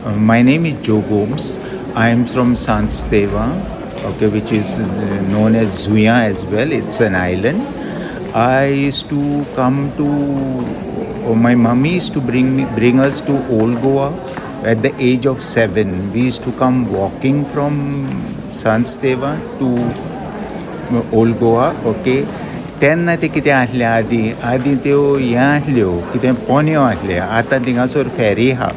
My name is Joe Gomes. I am from Sant Steva, okay, which is known as Zuya as well. It's an island. I used to come to, oh, my mummy used to bring us to Old Goa at the age of 7. We used to come walking from Sant Steva to Old Goa, okay. तेन्ना तें कितें आसलें आदीं आदीं त्यो हें आसल्यो कितें पोन्यो आसल्यो आतां थिंगासर फेरी आहा.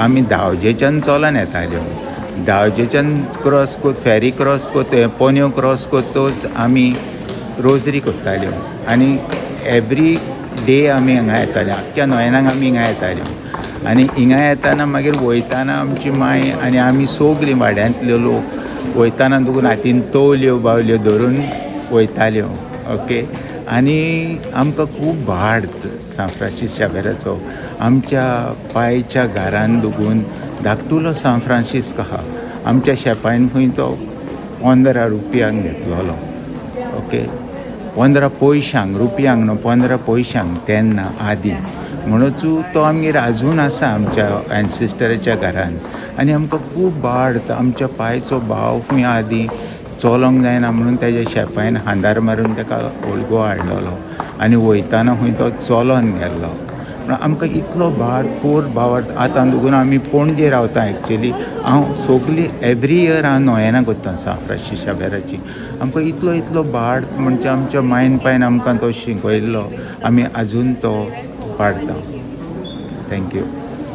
आमी धांवजेच्यान चलोन येताल्यो. धांवजेच्यान क्रॉस कोत फेरी क्रॉस कोत पोन्यो क्रॉस कोत्तोच आमी रोजरी कोत्ताल्यो आनी एवरी डे आमी हांगा येताले. आख्ख्या नोयेनाक आमी हिंगा येताल्यो आनी हिंगा येताना मागीर वयताना आमची माय आनी आमी सगलीं वाड्यांतल्यो लोक वयताना दुगून हातीन तोवल्यो बावल्यो धरून वयताल्यो. ओके, आनी आमकां खूब भाड सांत फ्रांसीस शावेराचो. आमच्या पायच्या घरान दुगून धाकटुलो सांत फ्रांसीस्क आहा. आमच्या शेपायन खंय तो 15 रुपयांक घेतलेलो. ओके, 15 पयशांक, रुपयांक न्हू, 15 पयशांक तेन्ना आदीं. म्हणूच तो आमगेर आजून आसा आमच्या एन्सिस्टराच्या घरान आनी आमकां खूब भाड. आमच्या पायचो भाव खंय आदीं चलोंक जायना म्हणून तेज्या शेपायन खांदार मारून ताका ओल्ड गोवा हाडलेलो आनी वयताना खंय तो चलोन गेल्लो. म्हणून आमकां इतलो भार पोर भावार्थ. आतां दुगून आमी पणजे रावता. एक्चुली हांव सगली एवरी इयर हांव नोयेना कोत्ता सांत फ्रांसीस शावेराची. आमकां इतलो इतलो भाड म्हणजे आमच्या मायन पायन आमकां तो शिकयल्लो, आमी आजून तो पाळटा. Thank you.